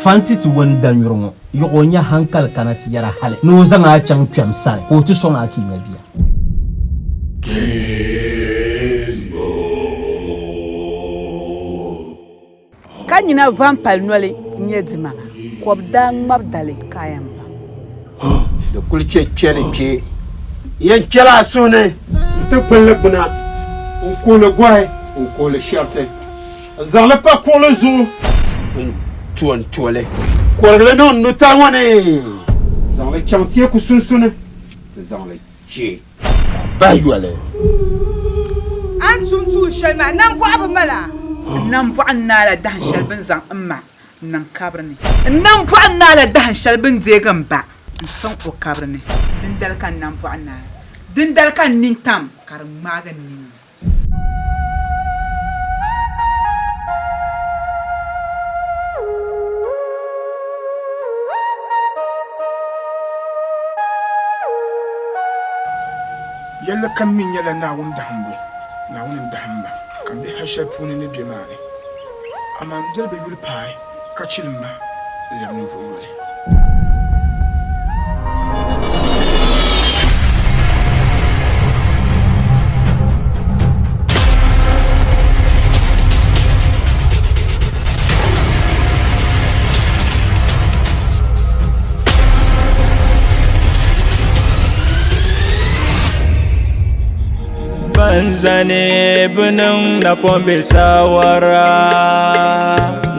Fanti ti wani danyuri ŋɔ yuɣ o nya hankali kana ti yɛra hali ni o zaŋ a chaŋ kpɛm sani ka o ti sɔŋ a ka i nya bia. Ka nyina va m-pali noli n-nyɛ dimaŋa, ka bɛ daa ŋmabi dali ka a yɛn baŋ. Di kuli chɛ kpɛli kpe. Yɛn kpɛla a suhu ni nti kpini li gbuna, n-kuhi li gɔhi, n-kuhi li shɛriti, n-zaŋ li pa kuɣili zuɣu n-to n-to li, kɔrigi li niŋ n nutali ŋɔ ni, zaŋ li chaŋ teeku sunsuni ti zaŋ li chɛ ka a bahi yoli. A ni tum tuun shɛli maa, nambɔɣu bi mal a. N nambɔɣu n-naala dahin shɛli bɛ ni zaŋ m ma n-niŋ kabiri ni. N nambɔɣu n-naala dahin shɛli bɛ ni deegi m ba n-sɔŋ o kabiri ni. Dindali ka n nambɔɣu naai, dindali ka n nintam ka di ŋmaagi n ninni. Yɛlli kam mi nyɛla Naawuni dahimbu, Naawuni n-dahim ma, ka m be hal shɛli puuni ni be maa ni. Amaa m doli bɛ yuli paai, ka chilim ma n-lɛbi ninvuɣ yoli. Ban zani bi niŋ napɔŋ bɛ saawara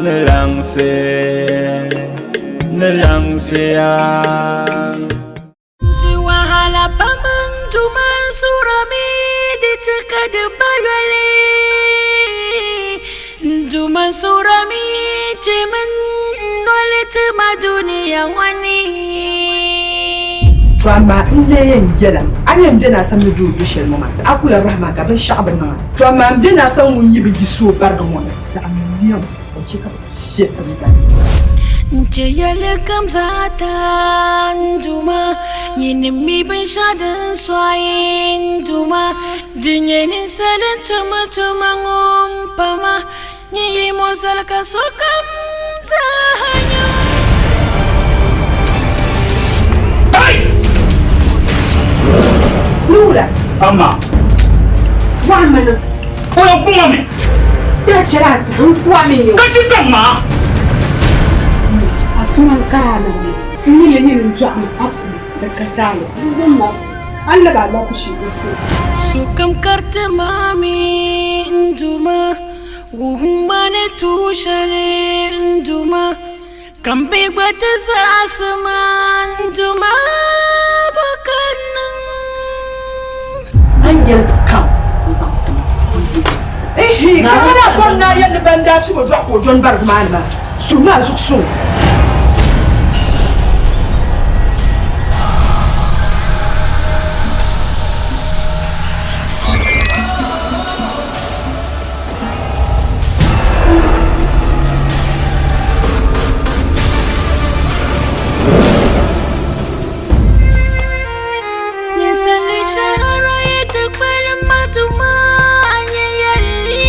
ni laŋsi ni laŋsiya. Di wahala pam n Duuma n suurimi di ti ka di ba yoli. N Duuma n suurimi chemi n noli ti ma dunia ŋɔ ni. To amaa n lee yɛn yɛla a ni yɛn be naa sani ni du o du shɛli ŋɔ maa, a ku lahi rahi maa ka binshɛɣu bi niŋ a. To amaa m be naa sani ŋun yi bi yiɣisi o bariga ŋɔ ni, saɣim lɛm ka o chɛ ka bɛ fiɛ tiŋgbani. N-chɛ yɛli kam zaa taa n Duuma, nyini mi binshɛɣu din sɔɣi n Duuma, di nyɛ ninsali n-tum tuma ŋɔ m-pa ma, nyin yi mo zali ka sokam zaa nya o. Nura. Amma. Wa mana. O yɛn kuma mi. Ya chɛla a zahim kuwa mi yo. Ka chi kaŋ maa. A tuma n kara na mi. N mi ni nyini n dɔɣi mi a puli di ka taali. N zaŋ ma a ni lab a lakushi n su. Sokam kariti maa mi n Duuma, wuhim ma ni tuui shɛli n Duuma, ka m bi gba ti zaɣisi ma n Duuma bɔ ka n niŋ? A ni yɛli kam n zaŋ ti ma. Ihi, kamani a bɔri ni a yɛli ni ban daa chib o dɔɣi ka o dɔni barigi maa ni maa, suhimi a zuɣu suŋ. Ninsali shɛhira yi ti kpalim ma tuma a nyɛ yɛlli.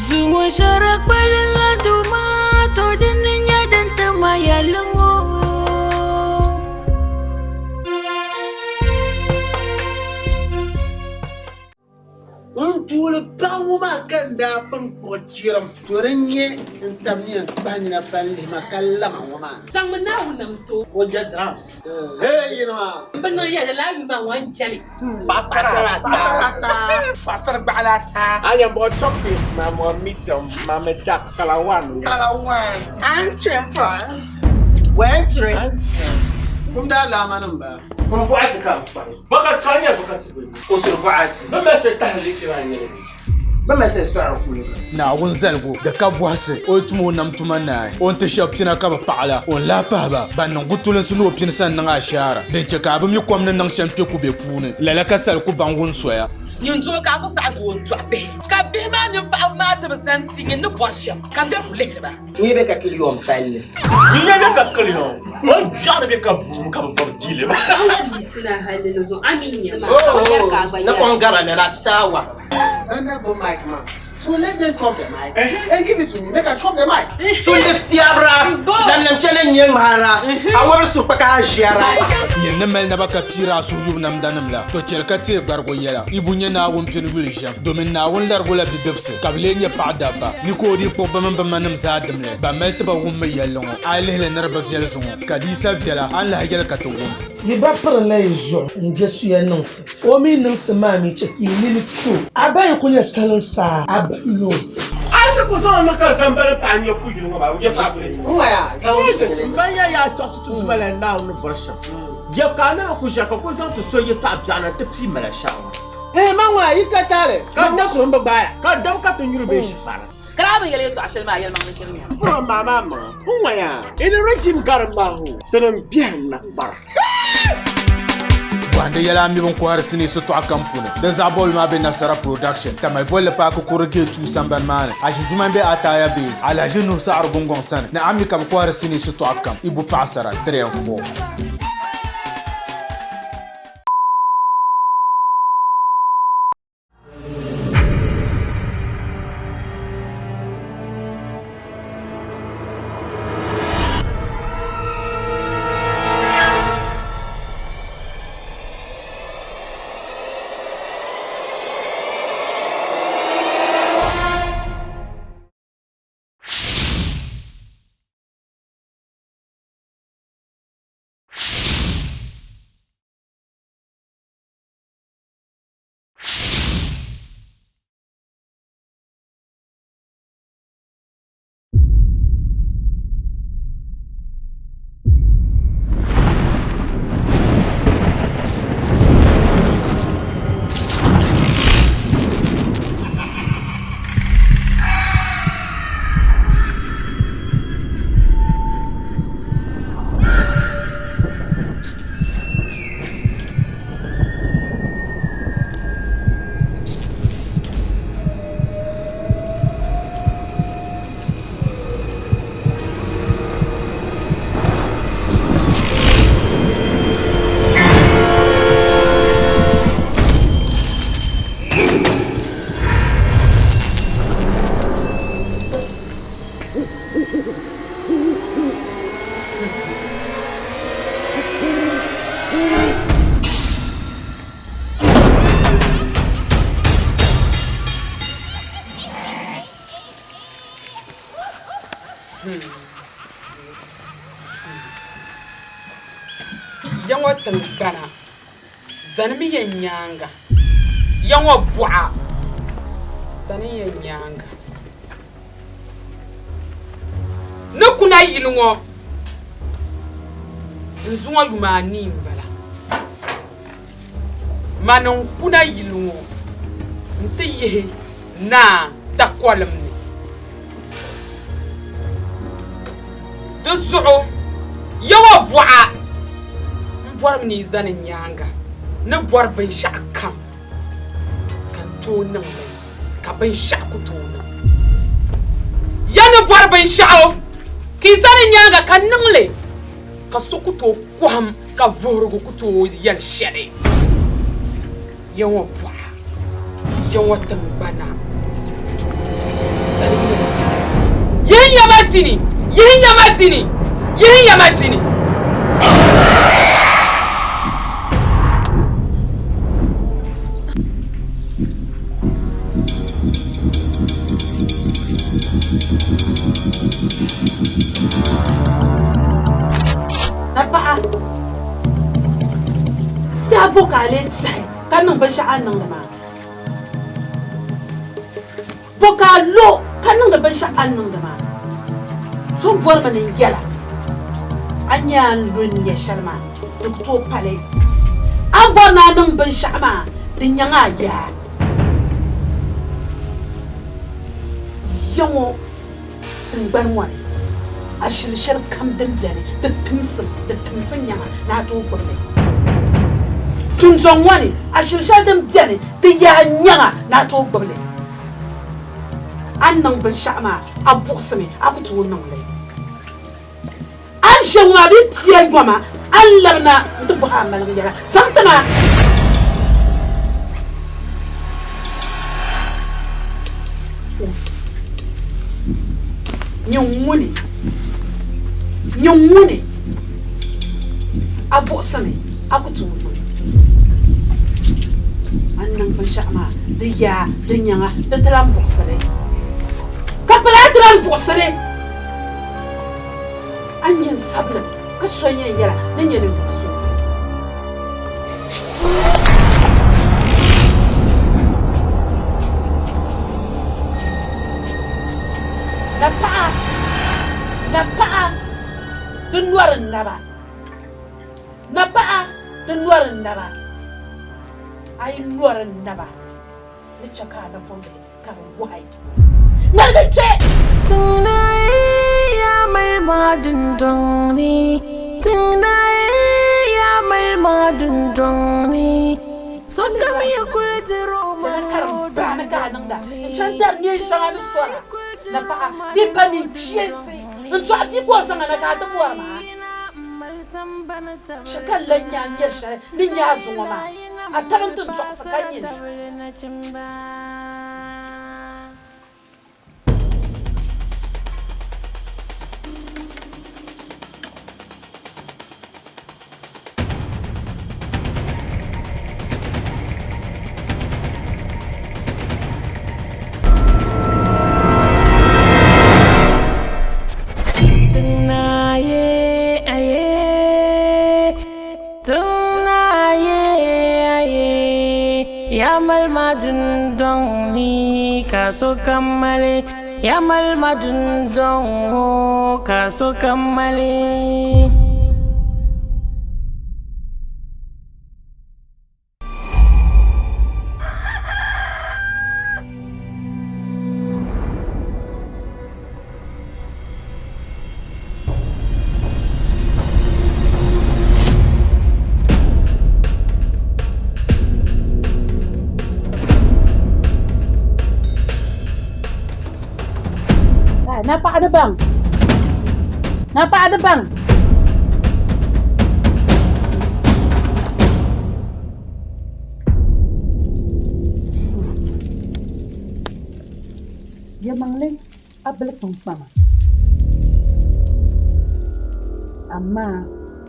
Zuŋɔ shɛhira kpalimla duma to di ni nyɛ din ti ma yɛlli ŋɔ. N tuuli paɣ ŋɔ maa ka n daa pun kpuɣi chirim. To din nyɛ n tab ni yɛn kpahi nina pa n-lihi ma ka lama ŋɔ maa. Zaŋmi Naawuni nam n-ti o. O je drums. Hey yini maa. M bi niŋ yɛda lala yuma ŋɔ n jɛli. Paɣasara ata. Paɣasara gbaɣila ata. A yɛn bɔɣi chocolate maa mɔri medium maa mi dark color one. Color one. An temper. Wɛntiri. Kum daa laama nim ba. N bɔɣati ka n kpahi. Bɔkati ka n nyɛ bɔkati bɛ. O siri bɔɣati. Bɛ mali shɛli tahiri liifi maa nyɛli bɛ. Bɛ mali shɛli sɔɣiri kuliga. Naawuni zaligu di ka bɔhisi, o yi tum o nam tuma naai, o ni ti shɛba pina ka bɛ paɣi la, o ni lahi pahi ba ban niŋ gutulinsi ni o pini sani niŋ ashaara, din chɛ ka a bi mi kom ni niŋ shɛm kpe kubɛ puuni, lala ka sali ku baŋ wun soya. Nyin doo ka a ku saɣi ti o n-dɔɣi bihi, ka bihi maa mini paɣiba maa ti bi zani ti nyin ni bɔri shɛm, ka bɛ ku lihiri ba. Nyɛ bɛ ka kiliyon palli. Nyɛ bɛ ka kiliyon. O gbiɛɣu ni bɛ ka buum ka bɛ bɔbi jili. Napɔŋ gara lala sawa. Ban daa gbubi mic maa. So let them chop the mic and give it to me. Make I chop the mic. So lib tiɛbira lamlam chɛli n-nyɛ ŋmahira a wɔbiri suhukpa ka a ʒiɛra. Nyin ni mali naba ka piiri a suhu yubu namdanim la, to chɛli ka teei gbarigu yɛla. Ibu nyɛ Naawuni pini yuli ʒiɛm, domin Naawuni larigu la bidibisi, ka bɛ lee nyɛ paɣ dabba. Ni ka o dii kpuɣi bɛ mini bɛ manim zaa dimli, ban mali ti ba wummi yɛlli ŋɔ. A yi lihi li ni di bi viɛli zuŋɔ, ka di yi sa viɛla, a ni lahi yɛli ka ti wum. Yi ba pirinla yi zuɣu n-je suya niŋ ti. O mi niŋsim maa mi chɛ ka yi nini tu o. A ba yi kul nyɛ salinsaa, a ba n-nyɛ o. A shiri ku zaŋ li ka zambali paɣa n-nyɛ kuyili ŋɔ maa, o nyɛ paɣa kuyili. M ba ya yaa tɔɣisi ti Duuma la Naawuni ni bɔri shɛm. Ya ka a naan ku ʒiya ka ku zaŋ ti so yɛtɔɣ biɛɣu na nti pii mala shɛɣu ŋɔ. Eeh man ŋɔ a yi ka taali, ka n suhu m-bi gbaai a. Ka dam ka ti nyuri bee shifara. Ka daa bi yɛli yɛtɔɣ shɛli maa yɛlimaŋli shiri nya. Pura maa maa maŋa, n ŋɔya, ini regime garim maa ho, tinim biɛhi na kpara. Bɔhindi yɛla a mi bin kɔhiri sinii sitɔɣu kam puuni. Di zaɣ bɔbili maa be Nasara Production, Tamale bolli paaki kuri Gate 2 sambani maa ni, Aʒi Juma m-be Ataya Base, Alhaji Nuhu Saɣiri Gungɔŋ sani, ni a mi ka bɛ kɔhiri sinii sitɔɣu kam, Ibu Paɣasara, 3 and 4. Ya ŋɔ tiŋgbana zanimi ya nyaaŋa. Ya ŋɔ buɣa zani ya nyaaŋa. Ni kuna yili ŋɔ n zuŋɔ yuma anii m-bala. Mani n-kuna yili ŋɔ nti yihi naa takɔlim ni. Di zuɣu Yawɛ bɔɣa m-bɔrimi ni yi zani n nyaaŋa ni bɔri binshɛɣukam ka n tooi niŋ li. ka binshɛɣu ku tooi niŋ. Ya ni bɔri binshɛɣu ka yi zani nyaaŋa ka niŋ li, ka so ku tooi kɔhim ka vuhirigu ku tooi yɛli shɛli. Ya ŋɔ bɔɣa, ya ŋɔ tiŋgbana zani nyaaŋa. Yihi ya ma fini! Yihi ya ma fini! Yihi ya ma fini! Na paɣa saha bo ka a lee sahi ka niŋ binshɛɣu a ni niŋdi maa? Bo ka a lo ka niŋdi binshɛɣu a ni niŋdi maa? So bɔrimi ni n yɛl a, a ni nya a ni lo nia shɛli maa, di ku tooi pali. A ni bɔri ni a niŋ binshɛɣu maa, di nyaŋ a yaa. Ya ŋɔ tiŋgbani ŋɔ ni, ashili shɛli kam din beni, di timsim, di timsi nyaŋa ni a tooi gbubi li. Tinzɔŋ ŋɔ ni, ashili shɛli din beni, di yaa nyaŋa ni a tooi gbubi li. A ni niŋ binshɛɣu maa, a buɣisimi, a ku tooi niŋ li. A ni ʒe ŋɔ maa bee pia yoma, a ni labina nti bɔhi a maligu yɛla zaŋ ti ma. o. Nyin ŋuni? Nyin ŋuni? A buɣisimi, a ku tooi gbubi. A ni niŋ binshɛɣu maa, di yaa, di nyaŋa, di ti lan buɣisi li. Ka pala a ti lan buɣisi li. A ni nyɛ n sabilim, ka so yɛn yɛla ni nyɛ ninvuɣ so. Na paɣa, na paɣa, di nɔri n naba. Na paɣa, di nɔri n naba. A yi nɔri n naba, ni chɛ ka a napɔŋ bihi ka bɛ wɔhi. Ŋmaligi kpe! Tiŋ-naai yaa mali maa dundɔŋ ni, Tiŋ-naai yaa mali maa dundɔŋ ni, Sokam yi kuli diri o maŋ o dundɔŋ ni. N-chaŋ dari neen shɛŋa ni sɔra na paɣa bɛ pa ninkpiensi n-dɔɣi bia ka o zaŋ a na ka a ti bɔri maa. Chɛ ka n lan nya a ni nyari shɛli ni nya a zuŋɔ maa, a taba nti dɔɣisi ka nyini. Ya mali ma dundɔŋ ni ka sokam mali Ya mali ma dundɔŋ ŋɔ ka sokam mali. Na paɣa di baŋ na paɣa di baŋ Yɛlimaŋli a bili kpiŋkpama amaa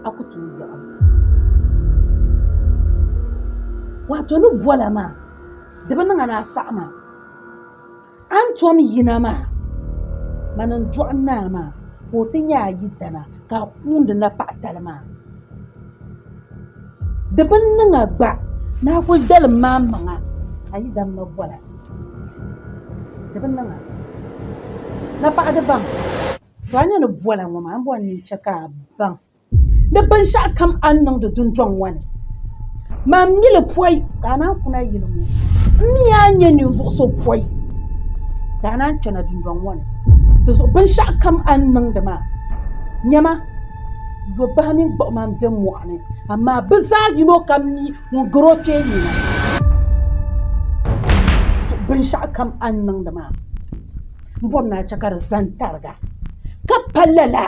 a ku tooi yaɣi li. Wato ni bola maa di bi niŋ a ni a saɣi ma. A ni tom yina maa, mani n-dɔɣi naa maa ka o ti nyɛ a yidana ka a kuundi napaɣitali maa. Di bi niŋ a gba ni a kul dalim ma amaŋa a yidan ma bɔla. Di bi niŋ a. Napaɣa di baŋ. To a nya ni bɔla ŋɔ maa, m bɔri ni n chɛ ka a baŋ ni binshɛɣu kam a ni niŋdi dundɔŋ ŋɔ ni, man mi li pɔi ka a naan kuna yili ŋɔ. M mi a ni nyɛ ninvuɣ so pɔi ka a naan kpɛna dundɔŋ ŋɔ ni. Di zuɣu binshɛɣu kam a ni niŋdi maa, nyama, yɔbahi mini gbuɣima m-be mɔɣu ni, amaa bɛ zaa yino kam mi ŋun gari o kpee nina. Binshɛɣu kam a ni niŋdi maa, m bɔri ni a chɛ ka di zani tariga, ka pa lala.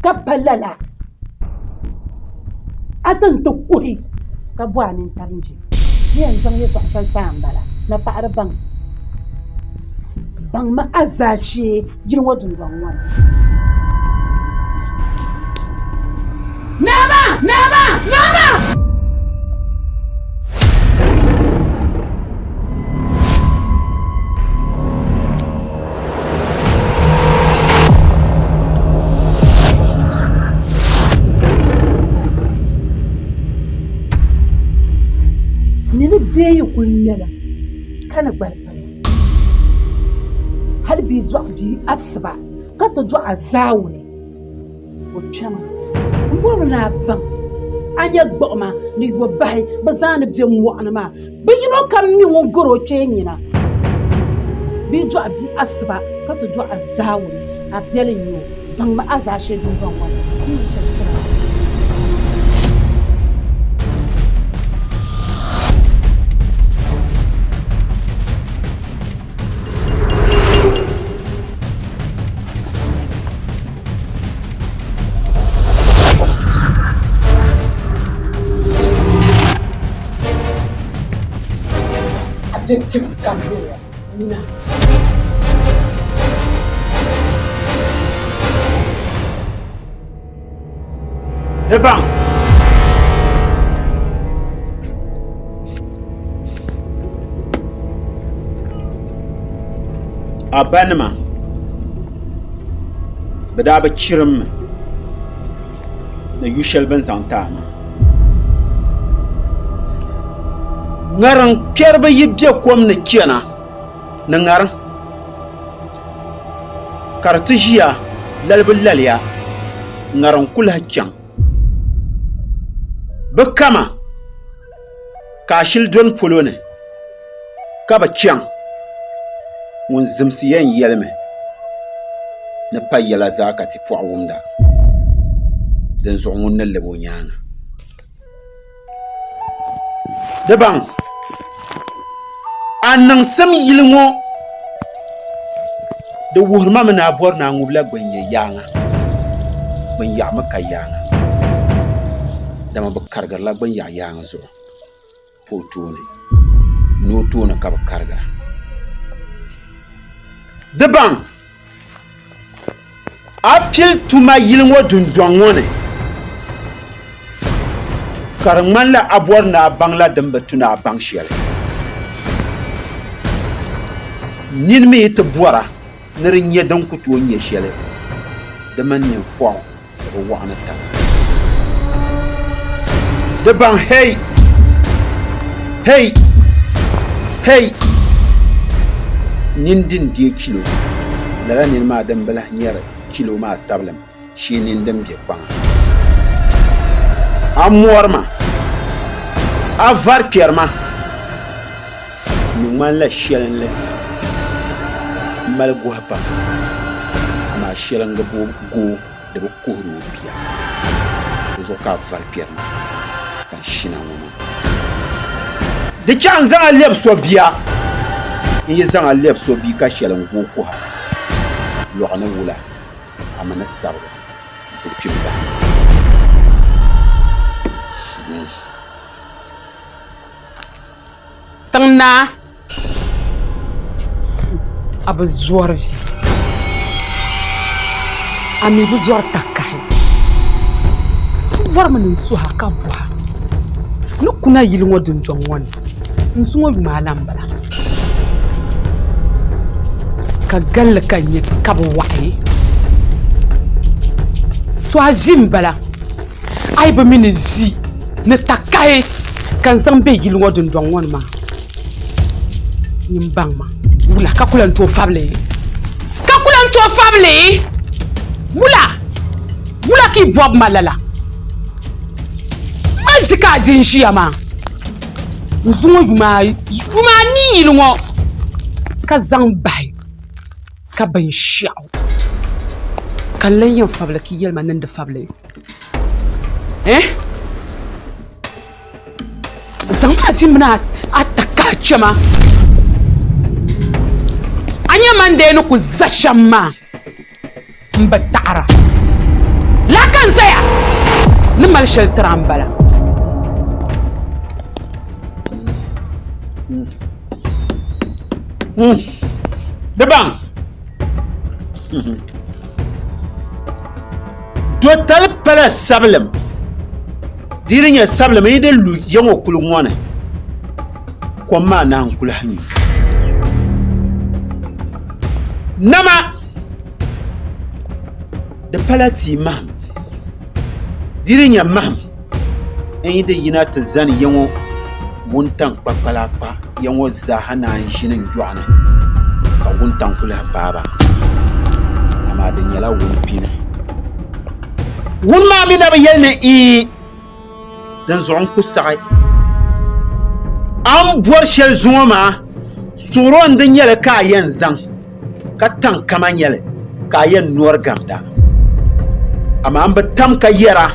Ka pa lala, a ti ni ti kuhi ka bo a nintam je. Ni yɛn zaŋ yɛtɔɣ shɛli ti a m-bala, na paɣa di baŋ. Baŋmi a zaashee yili ŋɔ dundɔŋ ŋɔ ni. Naa maa! Naa maa! Naa maa! Nini bia yi kuli ŋmɛla ka ni gbali pali hali bɛ yi dɔɣi bia asiba ka ti dɔɣi a zaawuni o kpɛma m bɔri ni a baŋ a nya gbuɣima ni yɔbahi bɛ zaa ni be mɔɣuni maa bɛ yino kam mi ŋun gari o kpee nyina bɛ yi dɔɣi bia asiba ka ti dɔɣi a zaawuni a biɛli n-nyɛ o baŋmi a zaashee dundɔŋ ŋɔ ni ni yi chani tira. A bɛ tim kam nina. Di baŋ. A banima, bɛ daa bi chirim mi ni yu shɛli bɛ ni zaŋ ti a maa. Ŋariŋ kpɛriba yi be kom ni chana ni ŋariŋ, ka di ti ʒiya lalibu laliya, ŋariŋ ku lahi chaŋ. Bɛ kama ka a shili dɔni polo ni ka bɛ chaŋ, ŋun zimsi yɛn yɛlimi ni pa yɛla zaa ka tipɔɣu wumda, dinzuɣu ŋun ni lab o nyaaŋa. Di baŋ a niŋsim yili ŋɔ di wuhiri ma mi ni a bɔri ni a ŋubila gbin yɛ yaaŋa, gbin yaɣu mi ka yaaŋa, dama bɛ karigirila gbin yaɣu yaaŋa zuɣu pa o tooni ni o tooni ka bɛ karigira. Di baŋ a pili tuma yili ŋɔ dundɔŋ ŋɔ ni ka di ŋmanila a bɔri ni a baŋla din bi tu ni a baŋ shɛli. Nini mi yi ti bɔra ni di nya din ku tooi nya shɛli, di mini ninfɔɣu di bi waɣa ni taba. Di baŋ hei! Hei! Hei! Nini din deei kilo, lala nini maa din bi lahi nyari kilo maa sabilim shee nini din be kpaŋa. A mɔri ma, a vari kpɛri ma. Mi ŋmanila shɛlinli m-mali gɔhi pam, amaa shɛliŋga goo di bi kuhiri o bia. Di zuɣu ka a vari kpɛri ma ka n shina ŋɔ maa. Di chaŋ n-zaŋ a lɛbi so bia. N yi zaŋ a lɛbi so bia ka shɛliŋ goo kuhi a, lɔɣu ni wula a mi ni sabigi nti kpi m-bahi. Tiŋ naa, a bi zɔri vi, a mi bi zɔri takahi. N bɔrimi ni n suhi a ka bɔha ni kuna yili ŋɔ dundɔŋ ŋɔ ni n zuŋɔ yuma ala m-bala ka galli ka n nya ka bi waɣi. To a vi m-bala. A yi bi mi ni vi ni takahi ka n zaŋ be yili ŋɔ dundɔŋ ŋɔ ni maa, nyin baŋ ma. Wula ka ku lan tooi fabili? Ka ku lan tooi fabili? Wula? Wula ka yi bɔbi ma lala? Mali vi ka a di n-ʒiya maa. N zuŋɔ yuma anii yili ŋɔ ka zaŋ bahi. Ka binshɛɣu ka n lan yɛn fabili ka yi yɛli ma ni n di fabili eh? Zaŋm a vi mini a takahi chɛ ma. A nya man dee ni ku za shɛm maa m bi taɣira. Laa ka n zaya ni mali shɛli tiri a m-bala. Di baŋ dotali pala sabilim di di nyɛ sabilim yi di lu ya ŋɔ kuli ŋɔ ni kom maa naan ku lahi nyu nama di pala tia maham di di nyɛ maham n yi di yina ti zani ya ŋɔ wuntaŋ kpakpala kpa ya ŋɔ zaaha naan ʒini n joɣani ka wuntaŋ ku lahi paaba amaa di nyɛla wun pini wuni maa mi na bi yɛli ni ii dinzuɣu n ku saɣi a ni bori shɛli zuŋɔ maa suɣuro n di nyɛli ka a yɛn zaŋ ka taŋ kama nyɛli ka a yɛn nori gamda amaa n bi tam ka yɛra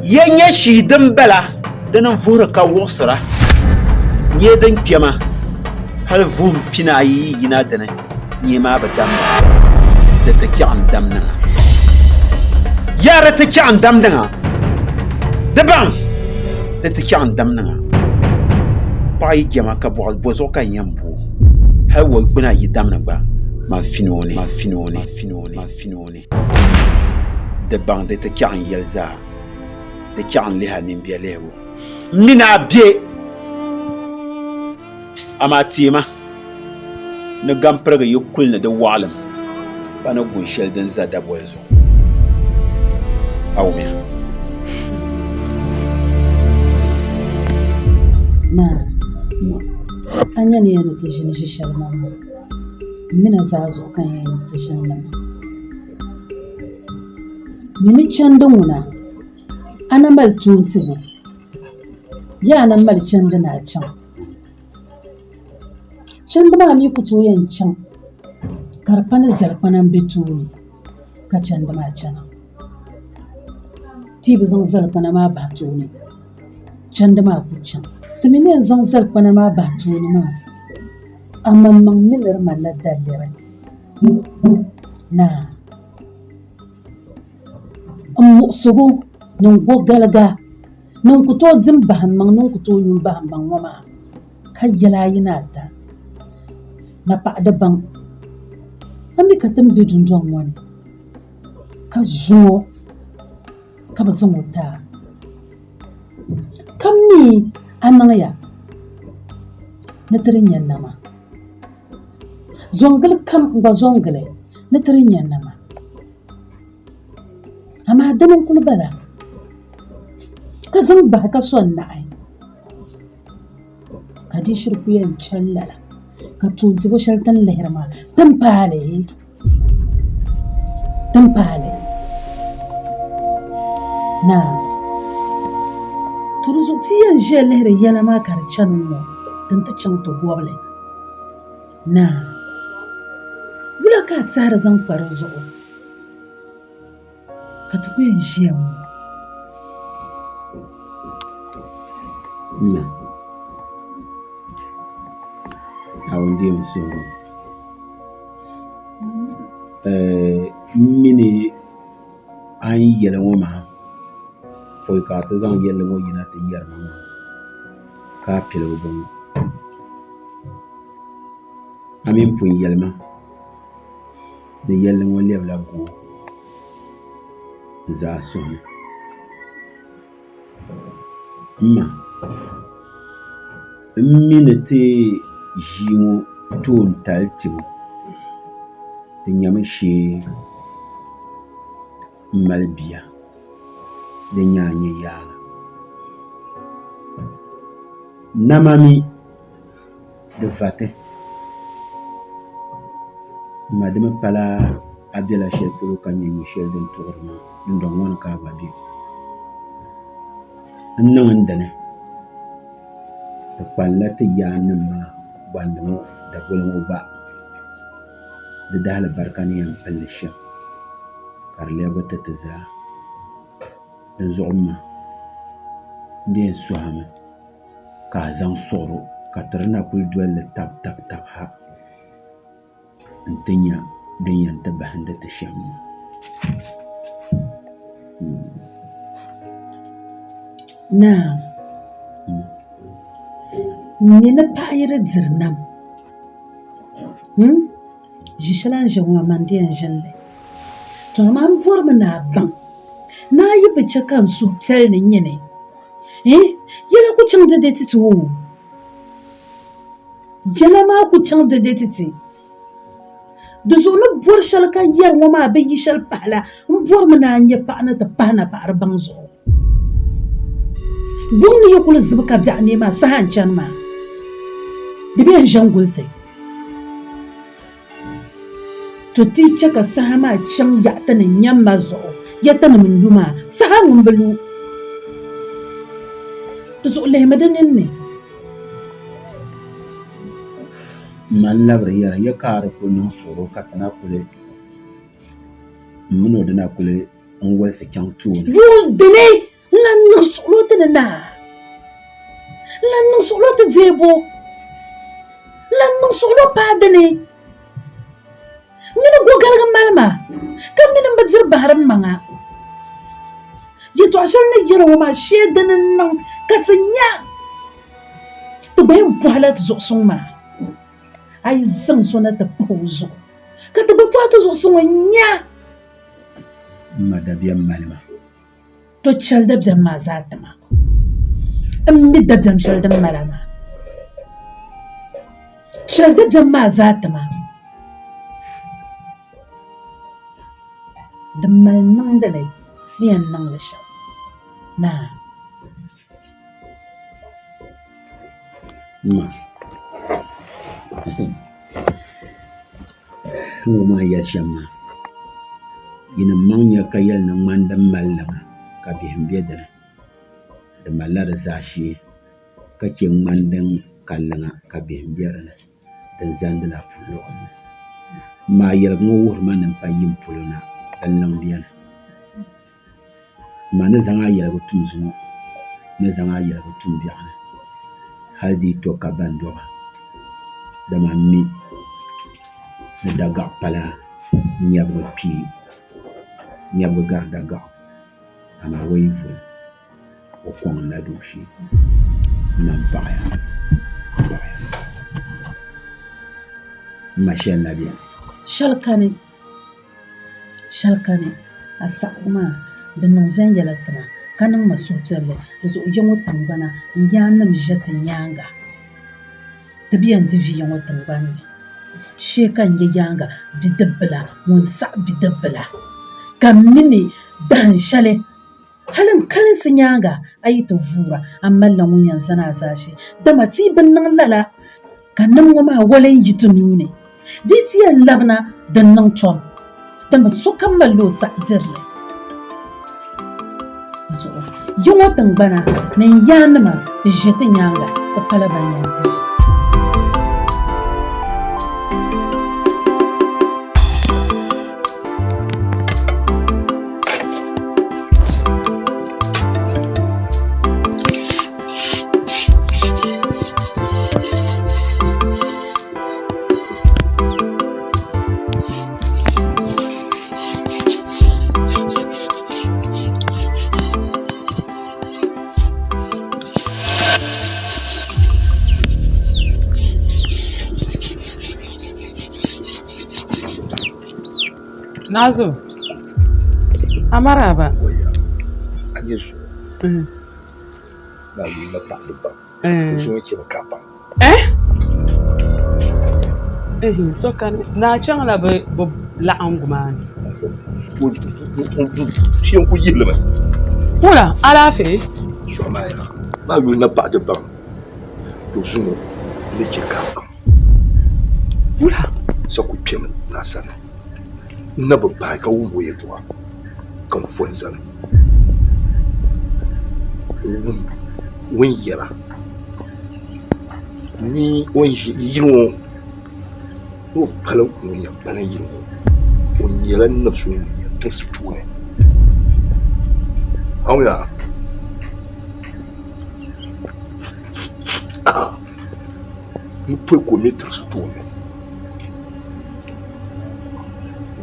Ya nyɛ shii din bala dini n-vuhiri ka wuɣisira nyee din kpɛma hali vuhim pinaayi yi yina dini nyee maa bi damda di ti chaɣ n-dam niŋa. Yaa di ti chaɣ n-dam niŋa di baŋ di ti chaɣ n-dam niŋa. Paɣa yi jɛma ka bɔɣi bɔzuɣu ka n yɛn bo hali o gbuna yi damni gba man fini o ni man fini o ni man fini o ni man fini o ni. Di baŋ di ti kɛɣi n yɛli zaa, di kɛɣi n lihi a nimbiya lihigu. M mi ni a be, amaa teema ni gampirigi yi kuli ni di wɔɣilim pa ni gun shɛli din za daboli zuɣu. A wumya? Naa, a nya ni yɛn ni ti ʒini ʒi shɛli maa maa, m mi na zaa zuɣu ka n yɛn ni ti ʒini li maa. Mi ni chandi ŋuna, a na mali tuun tibu, yaa a na mali chandi ni a chaŋ. Chandi maa mi ku tooi yɛn chaŋ ka di pa ni zalikpana m-be tooni ka chandi maa chana. Ti yi bi zaŋ zalikpana maa bahi tooni, chandi maa ku chaŋ. Ti mi ni yɛn zaŋ zalikpana maa bahi tooni maa, amaŋmaŋ mi ni di malila daliri. Naa, m muɣisigu ni n gɔgaliga ni n ku tooi di m-bahi m maŋ ni n ku tooi nyu m-bahi m maŋ ŋɔ maa, ka yɛli a yi ni ata, Napaɣa di baŋ a mi ka ti ni be dundɔŋ ŋɔ ni, ka zuŋɔ ka bɛ zaŋ o ti a, ka mi a niŋya ni ti di nya nama. Zɔŋgili kam n gba zɔŋgili ni ti di nya nama. Amaa dini n-kuli bala, ka zaŋ bahi ka sɔŋ naɣi, ka di shiri ku yɛn chani lala, ka toontibo shɛli ti ni lihiri maa ti ni paai li, ti ni paai li. Naa, to di zuɣu ti yɛn ʒiya lihiri yɛla maa ka di chani ŋ-ŋɔ, ti ni ti chaŋ ti gɔbi li. Naa, wula ka a tɛhiri zaŋ kpa di zuɣu ka ti ku yɛn ʒiya ŋɔ? N na, Naawuni deem suhigu. M mi ni a ni yɛli ŋɔ maa pɔi ka a ti zaŋ yɛlli ŋɔ yina ti yɛri ma maa ka a piligi bɔŋɔ. A mi ni pun yɛli ma ni yɛlli ŋɔ lɛbila goo n-za a suhu ni. M ma, m mi ni ti ʒii ŋɔ toon tali tibu di nyami shee m mali bia din nyɛ a nyɛ yaaŋa. Nama mi di vati m ma di mi pala a bela shɛli polo ka nya nyɔ shɛli din tuɣiri maa dundɔŋ ŋɔ ni ka a gba be. N niŋ n dini di kpalinla ti yaannim maa gbandi ŋɔ daboli ŋɔ gba di daalibarika ni yɛn pili li shɛm ka di lɛbigi ti ti zaa. Dinzuɣu m ma n di yɛn sɔhimi ka a zaŋ suɣiro ka ti di na kuli doli li tabitabitab ha nti nya din yɛn ti bahindi ti shɛm maa. Naa, m mi ni paɣa yi di diri nam, ʒi shɛli a ni ʒiya ŋɔ maa mani di yɛn ʒini li. Tɔ amaa m bɔrimi ni a baŋ ni a yi bi chɛ ka n suhu piɛli ni nyini, yɛla ku chaŋ dɛdɛ ti ti o. Yɛla maa ku chaŋ dɛdɛ ti ti. Di zuɣu ni bɔri shɛli ka yɛri ŋɔ maa bi yi shɛli pahi la, m bɔrimi ni a nya paɣa ni ti pahi napaɣiri baŋ zuɣu. Guŋ ni yi kuli zibi ka biɛɣu neei maa saha n-chani maa, di bee n-ʒe n-guli ti. To ti chɛ ka saha maa chaŋ yaɣi ti ni nyam ma zuɣu, ya tinim n-lu maa, saha ŋun bi lu. Di zuɣu lihimi di ninni. M ma n-labiri yɛra, Ya ka a di kuli niŋ suɣuro ka ti na kuli, m mini o di na kuli n-wolisi chaŋ tooni. Yuun dini n-lan niŋ suɣilo ti ni naa, n-lan niŋ suɣilo ti deebu, n-lan niŋ suɣilo paai dini. M mini gɔgaligi mali ma, ka m mini m bi diri bahiri m maŋa. Yɛtɔɣ shɛli ni yɛri ŋɔ maa shee dini n-niŋ ka ti nya ti gba yɛn bɔhila ti zuɣusuŋ maa. A yi zaŋ so na ti pahi o zuɣu ka ti gba bɔhi ti zuɣusuŋ n-nya. M ma dabiɛm mali ma. To chɛli dabiɛm maa zaa ti ma. M mi dabiɛm shɛli din mali a maa. Chɛli dabiɛm maa zaa ti ma. Din mali niŋdi li ni yɛn niŋ li shɛm, naa. M ma, ti wum a ni yɛli shɛm maa, yinim maŋ nya ka yɛli ni ŋmani din mali liŋa ka bihim be di ni, di malila di zaashee ka chɛ ŋmani din ka liŋa ka bihim be di ni, din zandila puluɣili ni. M ma, a yɛligu ŋɔ wuhiri ma ni m pa yim polo na, din liŋ beni. Ma ni zaŋ a yɛligu tum zuŋɔ, n ni zaŋ a yɛligu tum biɛɣuni, hal di yi to ka ban dɔba, dama m mi ni dagaɣu pala nyɛbigu kpee, nyɛbigu gari dagaɣu, amaa o yi voli, o kɔŋ n la dooshee. M ma m paɣiya, m paɣiya. M ma shɛli na beni. Shɛli kani. Shɛli kani, a saɣigu maa, di niŋ viɛnyɛla ti ma, ka niŋ ma suhupiɛlli. Di zuɣu ya ŋɔ tiŋgbana n yaannim ʒe ti nyaaŋa. Ti bi yɛn di vi ya ŋɔ tiŋgbani ni. Shee ka n nya yaaŋa bidibbila ŋun saɣi bidibbila, ka m mi ni dahin shɛli Hali n kalinsi nyaaŋa a yi ti vuura, a malila ŋun yɛn zani a zaashee. Dama ti yi bi niŋ lala, ka nim ŋɔ maa wali n-yi ti nuu ni, di yi ti yɛn labina di ni niŋ tom, dama sokam malila o saha diri li. Di zuɣu yi ŋɔ tiŋgbana ni n yaannima ʒe ti nyaaŋa, ti pala ban yɛn di vi. Nazo, a maraba. A nyɛ so na yi na paɣa di baŋ ka so ŋɔ chɛmi ka baŋ. Eh? Eh, so kani naa chaŋla bi bi laɣingu maa ni. Shee n ku yihili mi. Wula, alaafee? Suɣu maa yaa maa yuli na paɣa di baŋ to zuŋɔ ni chɛ ka a baŋ. Wula? Sa ku kpɛmi naa sani. N na bi paai ka wum o yɛltɔɣa ka n fo n-zani n-wum o ni yɛra ni o ni ʒi yili ŋɔ ni o pali ŋun yɛn pali yili ŋɔ o nyɛla na so ŋun yɛn tirisi tooni. A wumya? Ni pɔi ka o mi tirisi tooni.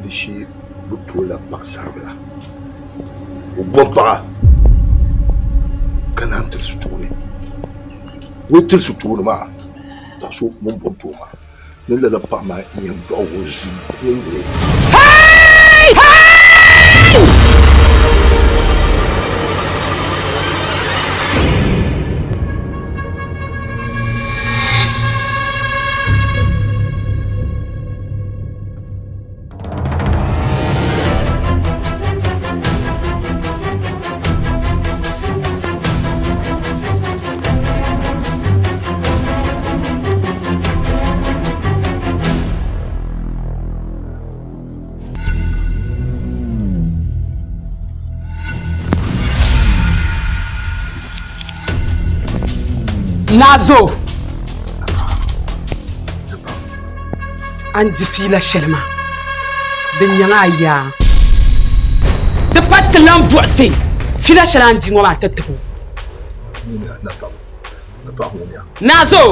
Di shee bɛ ti o la paɣisaribila. O bom paɣa ka naan tirisi tooni. O yi tirisi tooni maa, paɣa so ŋun bom ti o maa ni lala paɣa maa n-yɛn dɔɣi o zuu mini doo. Hey! Hey! Nazo A ni di fiila shɛli maa di nyaŋ a yaa di pa ti lan buɣisi fiila shɛli a ni di ŋɔ maa ti tib o. Nazo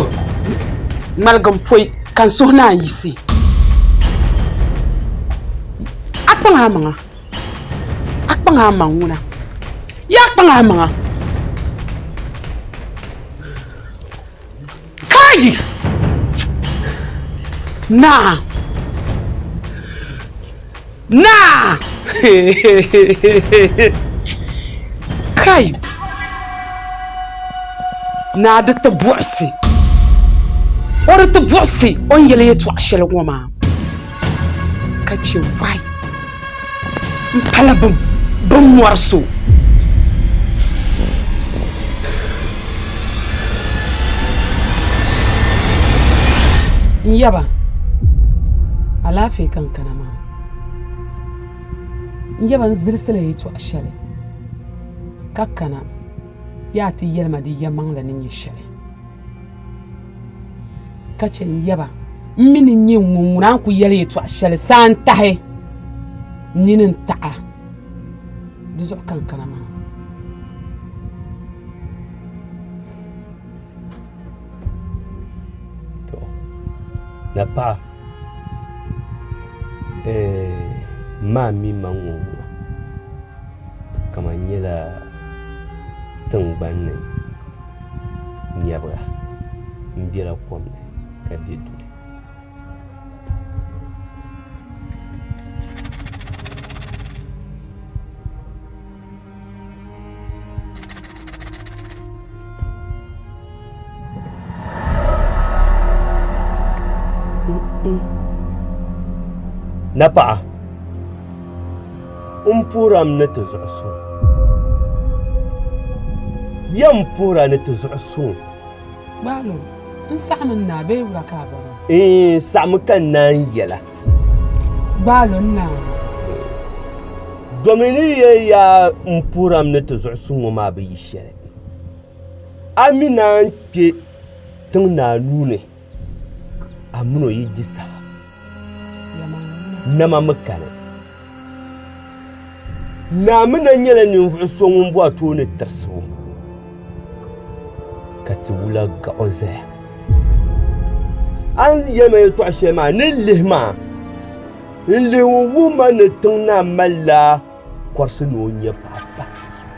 ŋmaligim pɔi ka n suhu naan yiɣisi. A kpaŋ a maŋa, a kpaŋ a maŋ ŋuna, yaa kpaŋ a maŋa. Kai! Naa! Naa! Kai! Naa di ti buɣisi. O di ti buɣisi o ni yɛli yɛtɔɣ shɛli ŋɔ maa ka chɛ wai m pala bɛ mɔri so. N yaba, alaafee ka n kana maa. N yaba n zilisila yɛtɔɣ shɛli ka kana yaa ti yɛli ma di yɛlimaŋli ni nyɛ shɛli, ka chɛ n yaba m mi ni nyɛ ŋun ŋuna a ni ku yɛli yɛtɔɣ shɛli saa n-tahi n nini n-taɣ a. Di zuɣu ka n kana maa. To, napaɣa, m ma mi ma ŋɔ ŋuna kaman nyɛla tiŋgbani ni nyɛbiga m-bela kom ni ka be duli. Napaɣa n puhiram ni ti zuɣu suŋ ya n puhira ni ti zuɣu suŋ Gbaalo, n saɣimi n naa bee wula ka a bɔri n N saɣimi ka n naan yɛla. Gbaalo n naa. Domi ni yɛn yaa n puhiram ni ti zuɣu suŋ ŋɔ maa bi yi shɛli. A mi naan kpe tiŋ naa nuu ni, a min o yi di saha, nama mi kani. Naa mi na nyɛla ninvuɣ so ŋun bɔri tooni tirisibu, ka ti wula gaɣ o zaya. A ni yɛli ma yɛtɔɣ shɛli maa ni lihi maa, n lihi o wuhi ma ni tiŋ naa malila kɔrisi ni o nya paɣa pahi o zuɣu.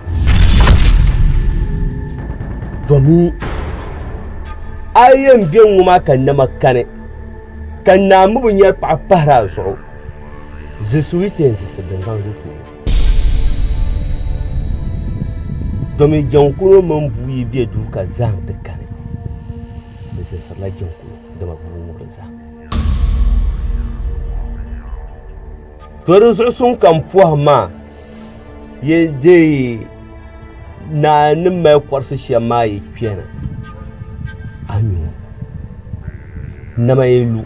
Domi a yi yɛn be ŋ-ŋɔ maa ka nama kani, ka naa mi bi nyari paɣa pahiri a zuɣu, zilisigu yi ti yɛn zilisi bɛn zaŋ zilisi li. Domi jɛŋkuno mini bua yi be duu ka zahim ti kani, bɛ zilisirila jɛŋkuno dama bua ŋubiri zahim. To di zuɣu suŋ ka m pɔhim maa yɛn deei naa ni mali kɔrisi shɛm maa yi kpɛna a nyu nama yi lu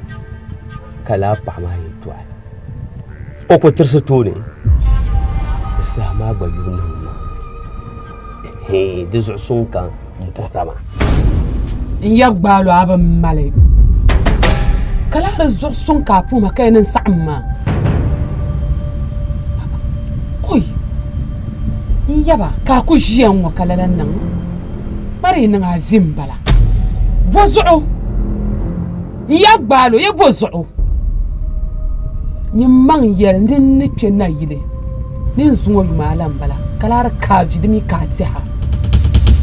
ka laa paɣa maa yi dɔɣi o ku tirisi tooni di saha maa gba yubu niŋ maa di zuɣu suŋ ka n puhira maa. N yab gbaal o a bi mali ka lahi di zuɣu suŋ ka a puhi ma ka yɛn niŋ saɣim maa. Oi! N yaba ka a ku ʒiya ŋ-ŋɔ ka lala niŋ ma di yi niŋ a ʒi m-bala. Bɔ zuɣu? N yab gbaal o ya bɔ zuɣu? Nyin maŋ yɛli ni n ni kpe nayili ni n zuŋɔ yuma ala m-bala, ka lahi di ka a vi di mi ka a tɛha.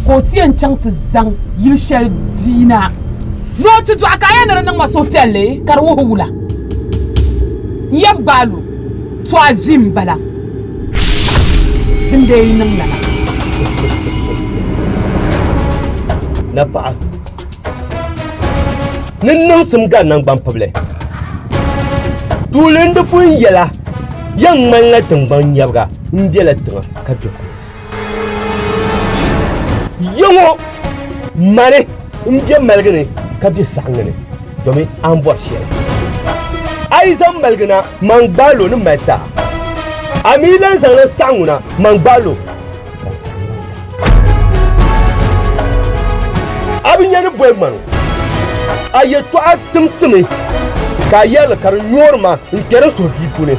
Ka o ti yɛn chaŋ ti zaŋ yili shɛli bia na ni o ti dɔɣi ka a yɛn ni di niŋ ma suhupiɛlli ka di wuhi wula? N yab gbaal o, to a vi m-bala. Din bee yi niŋ lala. Napaɣa. Ni niŋsim gari naŋgbampibili. Tuuli n di pun yɛla yɛn ŋmanila tiŋgbani nyɛbiga m-bela tiŋa ka be kom. Ya ŋɔ mani m-be maligi ni ka be saɣiŋga ni domi a ni bɔri shɛli. A yi zaŋ maligi na, man gbaal o ni mali ti a. A mi lan zaŋla saɣiŋgu na, man gbaal o. A bi nya ni boli ŋmani o. A yɛtɔɣa timsimi ka a yɛri li ka di nyoori ma n-kpɛri n suhu bia puuni.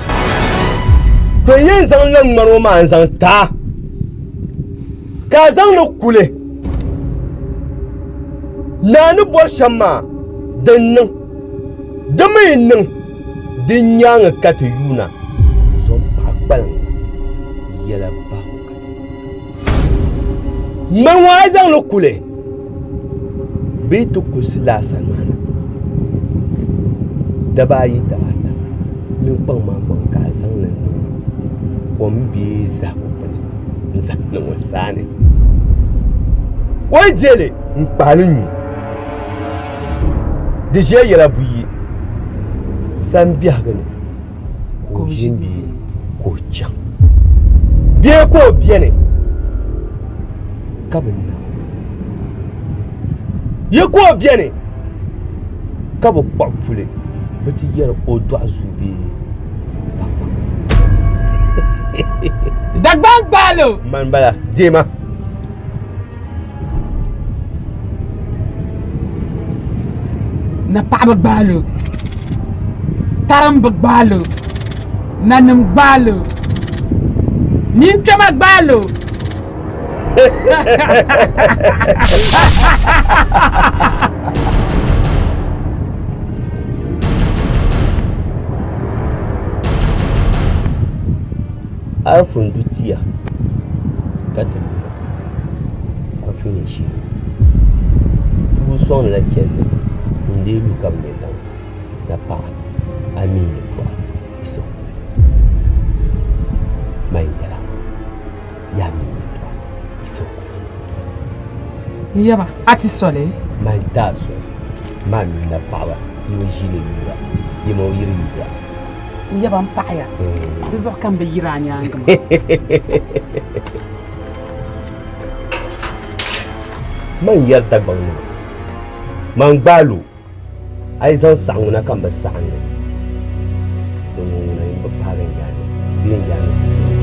To n yɛn zaŋ la ŋmani o maa n-zaŋ ti a ka a zaŋ li kuli. Naa ni bɔri shɛm maa, di niŋ. Di mi yi niŋ, di nyaaŋa ka ti yuuna zom paɣa kpaliŋ yɛla bahigu ka ti Ŋmani ŋɔ a yi zaŋ li kuli bɛ yi ti kulisi laasaŋ maa ni daba ayi daba ata nyin kpaŋ maa maŋ ka a zaŋ li niŋ Kom bee zahigu bini n-zaŋ niŋ o saani. O yi deei li n-kpahi li nyu, di ʒiya yɛla buyi, sani biɛhigu ni ka o ʒini bee ka o chaŋ bee ka o beni ka bi na yi ka o beni ka bi kpuɣi puli bɛ ti yɛri o dɔɣi zuu bee kpakpa. Dagbaŋ gbaalo. Man bala deema. Na paɣaba gbaalo. Tarimba gbaalo. Nanim gbaalo. Ninkpɛma gbaalo. Arifin du tia ka ti luya arifin yɛn shee doo sɔŋdila chɛndi n-dee lu ka bi nya daŋa na paɣa a mi yɛltɔɣa isa kuli man yɛla maa yaa mi yɛltɔɣa isa kuli. N yaba a ti soli? Man ti a soli maa mi na paɣaba yi bi ʒiini yuura yi mi yiri yuura. N yaba n paɣiya di zuɣu ka m bi yiri a nyaaŋa maa. Man yɛri Dagbaŋ nima, man gbaai lu a yi zaŋ saɣiŋ ŋuna ka m bi saɣim li, din ŋɔ ŋuna m bi paagi n yaannim bee n yaannim fukumsi.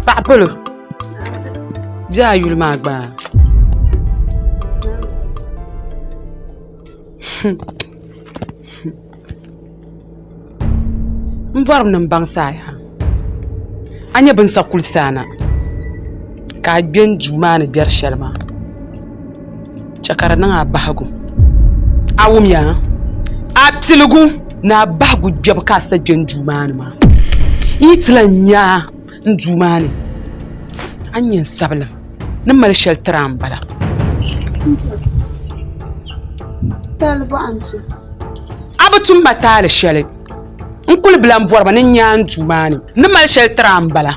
Paɣa polo bɛ a yuli maa gba N bɔrimi ni n baŋsi a yaa a nyɛ bin sa kulisi a na ka a kpɛ n duu maa ni gbɛri shɛli maa chɛ ka di niŋ a bahigu a wumya a piligu ni a bahigu gbɛbu ka a sa kpɛ n duu maa ni maa n yi ti lahi nya a n duu maa ni a ni nyɛ n sabilim ni mali shɛli tiri a n bala. A bi tum ma taali shɛli n kuli bi lahi bɔri ba ni n nya a n duu maa ni ni mali shɛli tiri a n bala.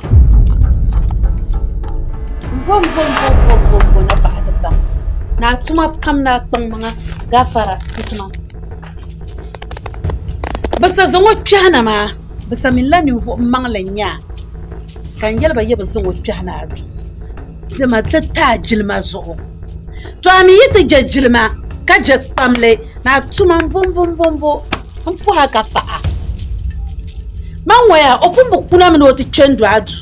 Bɛ sa zaŋ o kpɛhi na maa bɛ sa minila ninvuɣ maŋli n-nyɛ a ka n yɛli ba ya bi zaŋ o kpɛhi na a duu dama di ti a jilima zuɣu to a mi yi ti je jilima ka je kpamli ni a tuma m-bombombombo m-puhi a ka paɣ a man ŋɔya o pun bi kuna mi ni o ti kpe n-do a duu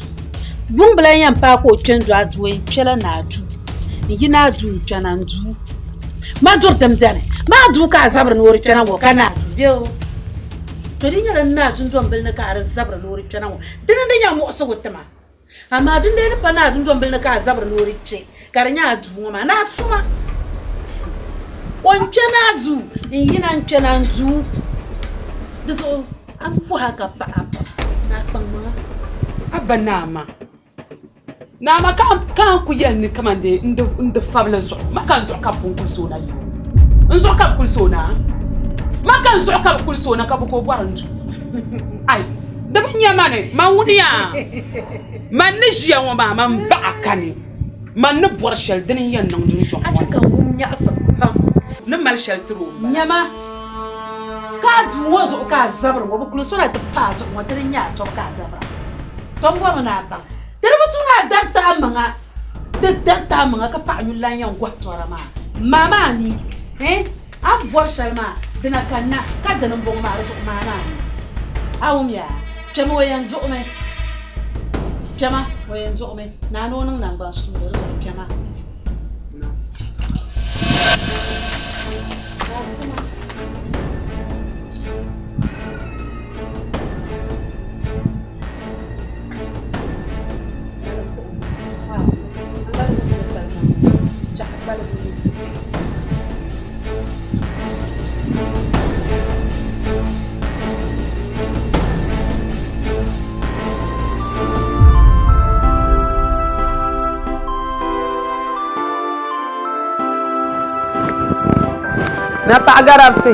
yuŋ bi lahi yɛn paai ka o kpe n-do a duu o yɛn kpɛla naa duu n-yi naa duu n-kpɛna n duu ma duri din beni maa duu ka a zabiri ni o di kpɛna ŋɔ ka naa duu be o to di nyɛla naa dundɔmbili ni ka a di zabiri ni o di kpɛna ŋɔ dini n-di nyɛ muɣisigu ti ma amaa din dee ni pa naa dundɔmbili ni ka a zabiri ni o di kpe ka di nyɛ a duu ŋɔ maa ni a tuma o ni kpe naa duu n-yina n-kpɛna n duu di zuɣu a ni puhi a ka paɣi a pam ni a kpaŋ maŋa. A ba naa maa Naa maa ka a ni ku yɛli ni kaman dee n di fabili zuɣu, ma ka n zuɣu ka bɛ pun kulisi o na yi? N zuɣu ka bɛ kulisi o na? Ma ka n zuɣu ka bɛ kulisi o na ka bɛ ka o bɔri n duu? Ai, di bi nya ma ni man ŋuni yaa? Man ni ʒiya ŋɔ maa, man baɣa kani. Man ni bɔri shɛli dini n-yɛn niŋ dundɔŋ ŋɔ ni. A chɛ ka n wum nyaɣisim pam. Ni mali shɛli tiri o m-bala. Nyama, ka a duu ŋɔ zuɣu ka a zabiri ŋɔ, bɛ kulisi o na ti pa a zuɣu ŋɔ, dini n-nyɛ a tɔbu ka a zabira. Tɔbu bɔrimi ni a baŋ. Di di bi tu ni a dariti a maŋa, di dariti a maŋa ka paɣa nyuli lan yɛn gɔhi tɔra maa. Ma maa ni, eh, a ni bɔri shɛli maa, dina kanna, ka dini m-bɔŋɔ maa, di zuɣu maa maa ni. A wum yaa? Kpɛma o yɛn duɣimi. Kpɛma o yɛn duɣimi. Naa ni o niŋ naŋgban suuri, di zuɣu kpɛma. Na paɣa garabsi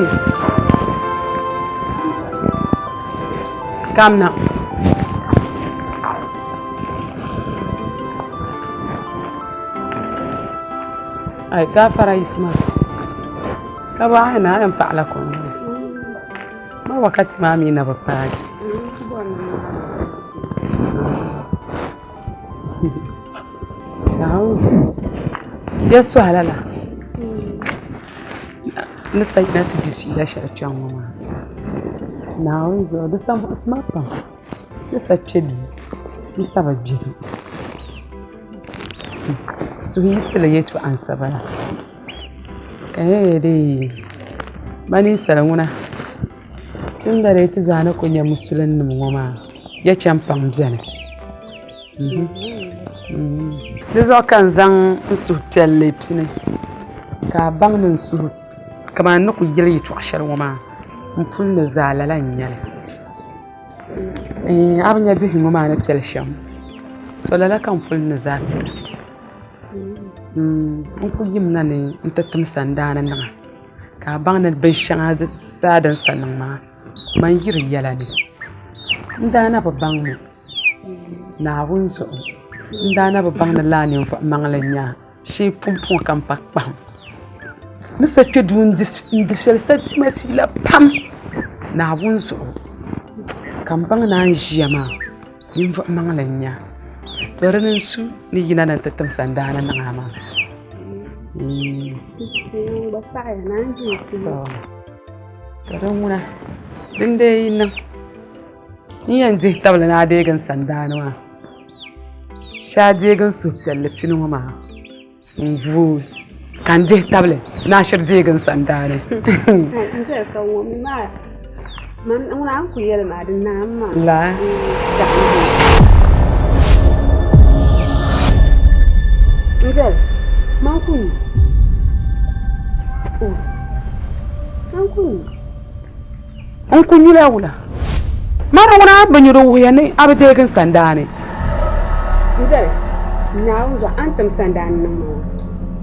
kamna. Ai gafara Isma. Ka ba ai na yan paɣala kom. Ma wakati maa mi na bi paagi. Naawuni zuɣu. Ya sɔhila la. Ni sa yina ti di fiila shɛli kpɛŋ ŋɔ maa. Naawuni zuɣu di sa muɣisi ma pam. Ni sa kpe duu n sa bi gbiri. Suhuyiɣisili yɛltɔɣa n sa bala. Ka n yɛn dee ma ninsal ŋuna tunda dee ti zaa ni ku nyɛ musulinnim ŋɔ maa ya chɛn pam beni. Di zuɣu ka n zaŋ n suhupiɛlli pini ka a baŋ ni n suhu kamani n ni ku yɛli yɛltɔɣa shɛli ŋɔ maa m puli ni zaa lala n nyɛli. A bi nya bihi ŋɔ maa ni piɛli shɛm to lala ka n puli ni zaa piɛla n ku yimina ni n ti tim sandaani niŋa ka a baŋ ni binshɛŋa zaa din sa niŋ maa man yi di yɛla ni n daa na bi baŋ mi Naawuni zuɣu n daa na bi baŋ ni laa ninvuɣ maŋli n-nyɛ a shee pumpɔŋ ka m pa kpahim ni sa kpe duu n di fiɛli sa dima fiila pam Naawuni zuɣu ka m baŋ ni a ni ʒiya maa ninvuɣ maŋli n-nyɛ a. To dini n-su ni yina na nti tim sandaani niŋ a maa. To din ŋuna din dee yi niŋ n yɛn dihi tabili ni a deegi n sandaani maa shee a deegi n suhupiɛlli pini ŋɔ maa n vuui ka n dihi tabili ni a shiri deegi n sandaani la N ku nyula wula? Mani ŋuna a bi nyu di wuhiya ni a bi deegi n sandaani. N zali, Naawuni zuɣu a ni tim sandaani niŋ ma ŋɔ,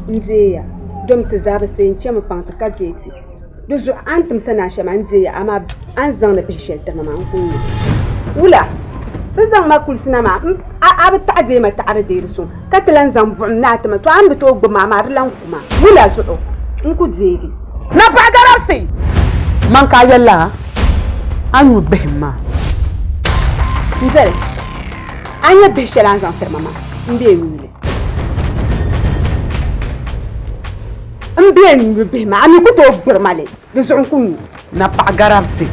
n deeya, dom ti zaa bi see n chami paŋ ti ka deei ti. Di zuɣu a ni tim sandaani shɛli maa n deeya, amaa a ni zaŋdi bihi shɛli tiri ma maa n ku nyu. Wula? Bɛ zaŋ ma kulisi na maa, a bi taɣi deei ma taɣiri deeri suŋ, ka ti lan zaŋ buɣim ni a ti ma, to a ni bi tooi gbubi ma, amaa di lan ku ma. Wula zuɣu? N ku deegi. Napaɣa garabsi! Man ka a yɛlila a nyu bihim maa. N zali, a nya bihi shɛli a ni zaŋ tiri ma maa, m bee n nyu li. M bee n nyu bihi maa, a mi ku tooi gbiri ma li, di zuɣu n ku nyu. Napaɣa garabsi,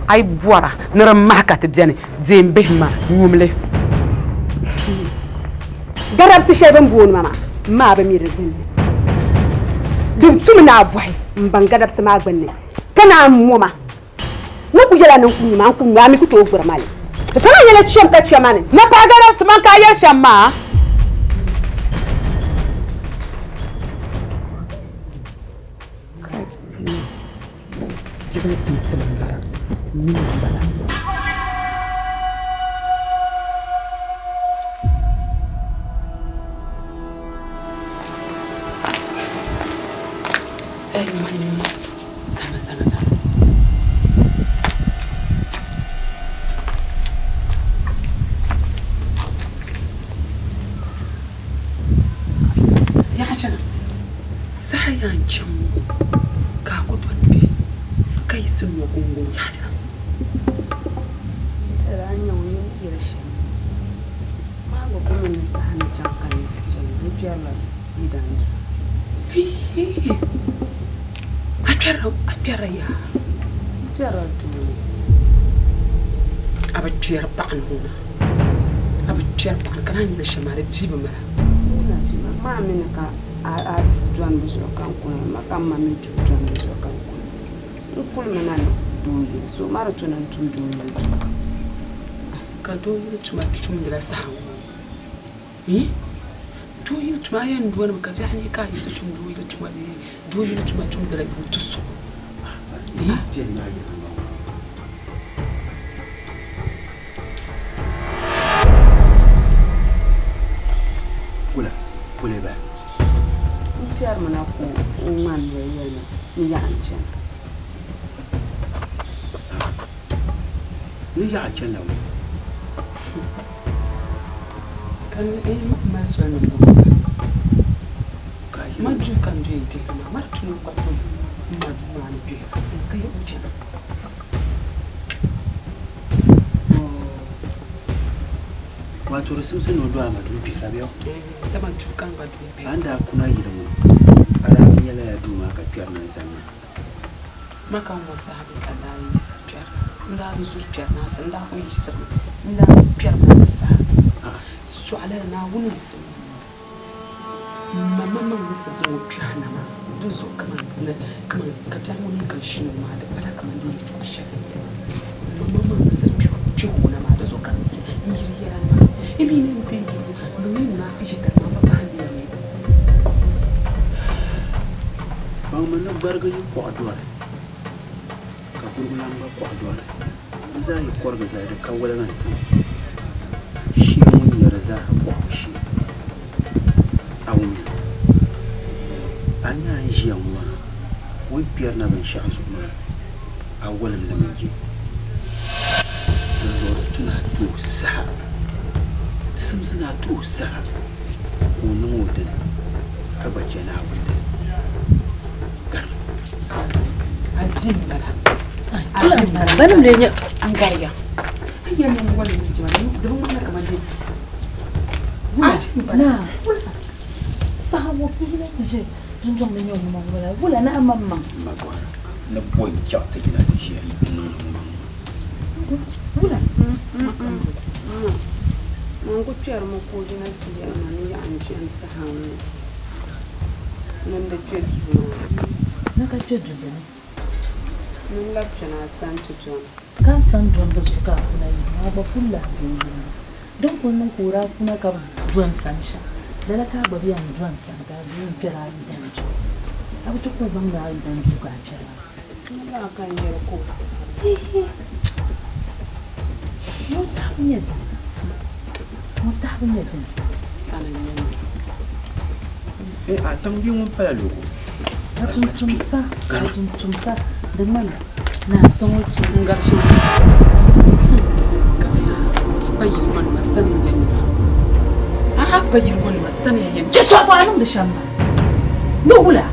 a yi bɔra ni di mahi ka ti beni, deem bihim maa, nyum li. Garabsi shɛli bɛ ni booni ma maa, m maa bi mi di gbunni. Di tumi ni a bɔhi m-baŋ garabsi maa gbunni, ka naan mo ma. N ni ku yɛl a ni n ku nyu maa, n ku nyu, a mi ku tooi gbiri ma li. Di saha nyɛla cham ka chɛ ma ni. Napaɣa garabsi, man ka a yɛli shɛm maa? Jibili timsili m-bala, nuu m-bala. Saha yaa n-chaŋ ŋɔ ka a ku doli bihi ka yiɣisi nyo guŋguŋ yaha. O mi ni saha ni chaŋ ka yiɣisi chani, n kpɛrila yi dan duu. A kpɛrila yaa? N kpɛrila duu ni. A bi kpɛri paɣa ni ŋɔ maa. A bi kpɛri paɣa ni ka naan yi ni shɛm maa di bia bi mala. Wula bia maa? Maa mi ni ka a duu dɔni zuɣu ka n kuna, ma ka m ma mi duu dɔni zuɣu ka n kuna. N kulimi na ni doo yili, so ma di tu ni n tum doo yili tuma. Ka doo yili tuma tumdila saha ŋɔ? Ii? Doo yili tuma a yɛn donimi ka biɛɣu neei ka a yiɣisi tum doo yili tuma bee doo yili tuma tumdila yuŋ ti so? Ii? Wula, wula bala? N kpɛrimi na ka o ŋmani noli yɛli ma ni yaɣa n-chana. Ni yaɣa n-chani la ŋɔ? Ka n yi mali soli ni m-bɔŋɔ ma duu ka n doya gbihiri maa, ma di tu ni n gba doli m ma duu maa ni gbihira ka ya o chana. Wato di simsi ni o doli a ma duu gbihira bɛ? Dama duu ka n gba doli gbihira. A ni daa kuna yili ŋɔ, a daa bi nya lala duu maa ka kpɛri na n-zani maa? Ma ka ŋɔ saha bɛ ka n daa yiɣisiri kpɛri na. N daa bi zuri kpɛri na n daa kuli yiɣisirimi. N daa bi kpɛri na di saha. Sɔɣila di Naawuni n-sim m ma maŋmaŋ ni sa zaŋ o kpɛhi na maa di zuɣu kaman ka biɛri ŋɔ mi ka n shini o maa di pala kaman di yɛltɔɣa shɛli n-nyɛ li. M ma maŋmaŋ ni sa kpɛhi o na maa di zuɣu ka n yiri yɛla maa. Yi mi ni n kpe n-yiri bɛ mi ni maa ʒi tali maa m bi pahi n yɛli ni. Baŋmi ni gbarigu yi kɔɣi dɔri ka gurugu lan gba kɔɣi dɔri, di zaa yi kɔrigi zali di ka waliginsim. Shee ŋun nyɛ di zaaha kɔɣibu shee. A wumya? A nya a ni ʒiya ŋɔ maa, o ni kpɛri na binshɛɣu zuɣu maa, a wolim li mi je. Dinzuɣu di tu ni a ti o saha. Di simsi ni a ti o saha ka o niŋ o dini ka gba chɛ Naawuni dini. Garim. Azi m-bala. Azi m-bala. Banim lee nyɛ n gariya. A yɛli ni n wolim li je maa, di bi ŋmanila kaman di Azi m-bala. Naa, saha ŋɔ bihi la ti ʒe dundɔŋ ni nyɛ ŋuma ŋɔ la, wula ni amaŋmaŋ? M ma bɔhira ni bɔ n-chaɣ ti yina ti ʒiya yi niŋdi ŋuma ŋɔ maa? Wula? Ŋun ku kpɛrimi ka o yina ti yɛli ma ni yaɣa n-chani saha ŋɔ ni n di kpe duu maa ni. Ni ka kpe du dini? Ni n labi chani a sani ti dɔni. Ka n sani dɔni zuɣu ka a kuna yi ŋɔ, a gba kul lahi dɔni yili ŋɔ. Din kul niŋ ka o daa kuna ka bi do n sani shɛm, lala ka a gba bi yɛn do n sani ka a bi yɛn kpɛri a yidan duu. A bi ti ku baŋdi a yidan duu ka a kpɛri maa. Lala ka n yɛli ka o Hihi! Ŋɔ tahibu nyɛ dini? Ŋɔ tahibu nyɛ dini? Sani n-nyɛ ŋɔ. Eh, a tiŋ bia ŋun pala loko. A tumtumsa, a tumtumsa di ŋmani ni a zaŋ o kpe. N gari shɛm. Pa yili ŋɔ nima sani n-nyɛ nima. A pa yili ŋɔ nima sani n-nyɛ nima. Chɛ tɔbu a niŋdi shɛm maa. Ni wula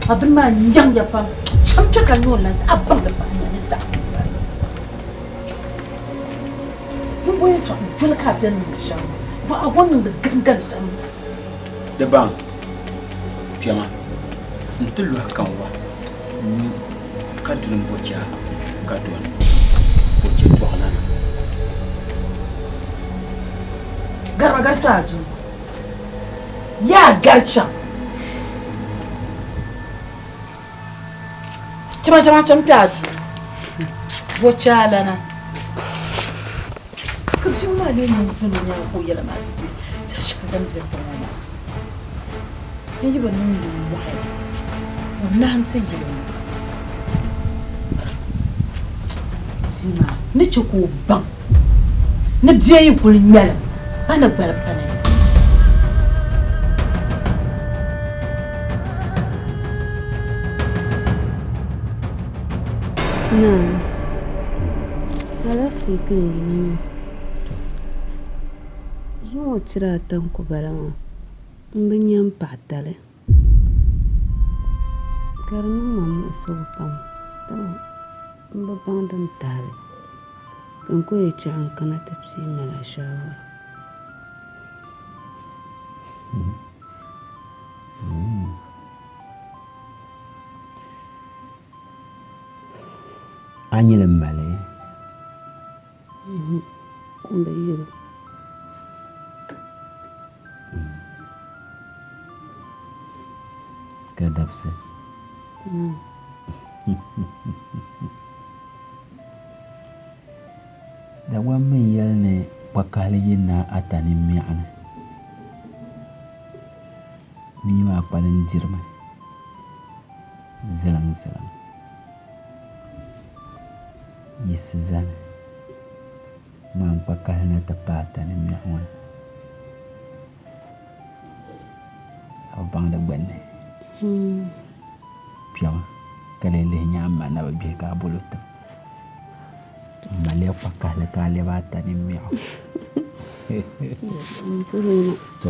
a bini maa nyaŋ ya pam. Cham kpe ka nyɛ o lan a baŋ di pahi nya ni daɣim sani. Bimbo yɛltɔɣa doli ka a beni niŋdi shɛm maa. Bɔ a bɔ niŋdi gangan shɛm maa. Di baŋ kpɛma nti lɔhi kanwa nyu ka duli m-bɔcha ka dɔni bɔcha tɔɣilana. Garima gari to a duu. Yaa gari chaŋ. Chama chama cham kpe a duu. Bɔcha lana. Ka bia maa lee nyin zani o nyaaŋa ka o yɛla maa bɛ biɛri shɛli din be tiŋ ŋɔ maa. N yi bi niŋ nimmɔhi, o nahi nti yili ŋɔ. Bia maa ni chɛ ka o baŋ ni bia yi kuli ŋmɛlim, a ni gbali pani. Naa, alaafee ka n yina maa. Zuŋɔ chira ata n-ku bala maa, m bi nya m paɣa tali ka di niŋ ma muɣisigu pam dama m bi baŋ din tahi li ka n kuli yi chaɣ n kana ti pii mali a shaawara. A nyili m-mali? M bi yuli. Ka dabisi? Dagbaŋ mi n-yɛli ni kpakahili yi naai ata ni mɛɣu ni, mia maa kpalim dirimi ziliŋziliŋ. Yiɣisi zani ŋmaai kpakahili na ti paai ata ni mɛɣu ŋɔ ni, a bi baŋ di gbunni. Kpɛma ka lee lihi nya a ma na bi gbihi ka a bol o tim. M ma lɛbi kpakahili ka a lɛbi ata ni mɛɣu. To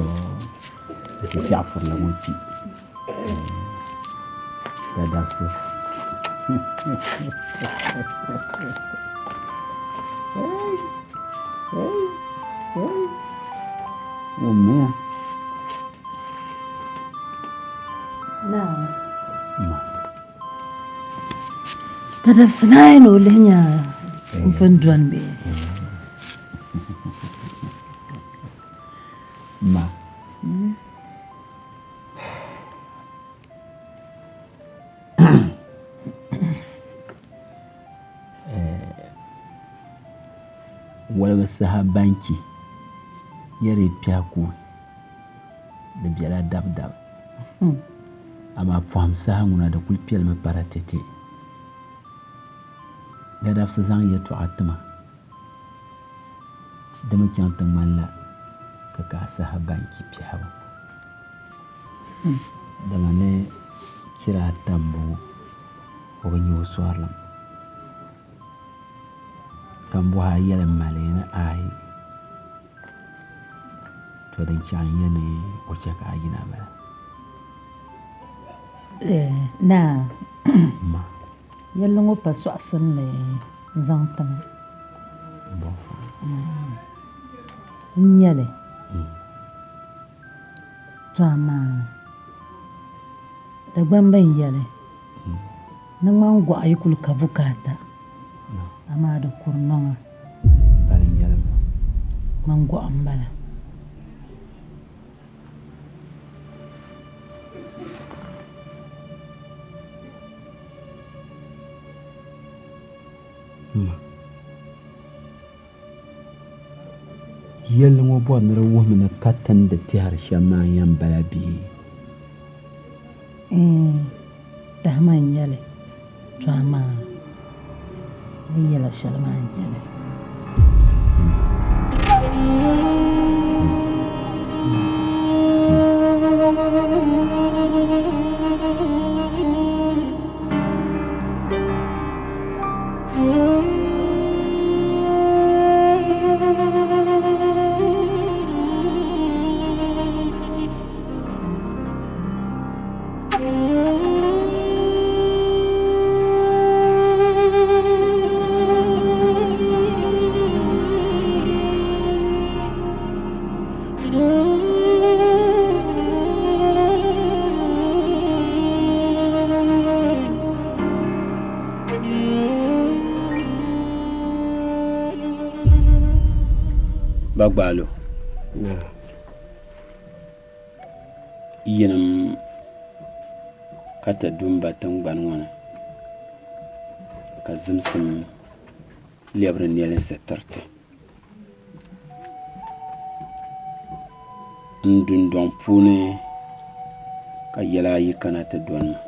di ti fiɛɣu furila ŋɔ kpi. Ka dabisi. Wummiya. Naa. Ma. Ka dabisi naai ni o lihi nya n pun dɔni bee? Ma. Woligi saha banchi yɛri kpɛhi ku di bela dabidab. Amaa pɔhim saha ŋuna di kul piɛlimi paratɛte. Gadabsi zaŋ yɛtɔɣa ti ma, di mi chaŋ ti ŋmanila kikaa saha banchi piɛhibu. Dama ni chira ata m-bɔŋɔ, o bi nya o sɔrilim. Ka m bɔhi a yɛli m ma lee ni aai, to din chaŋ n-nyɛ ni o chɛ ka a yina bala. Naa, Ma. Yɛlli ŋɔ pa sɔɣisinli n-zaŋ ti ma. N nya li. To amaa Dagbamba n-yɛli ni ŋmani gɔɣu yi kuli ka bukaata, amaa di kuri nɔŋa. Ŋmani gɔɣu m-bala. Ma. Yɛlli ŋɔ bɔri ni di wuhimi ni ka ti ni di tɛhiri shɛm maa n-yɛn bala bee? Iin, tahima n-nyɛ li. To amaa n ni yɛl a shɛli maa n-nyɛ li. Ba gbaalo. Yinim ka ti du m-ba tiŋgbani ŋɔ ni, ka zimsim lɛbiri nelinsi tiriti. N dundɔŋ puuni ka yɛla ayi kana ti dɔni ma.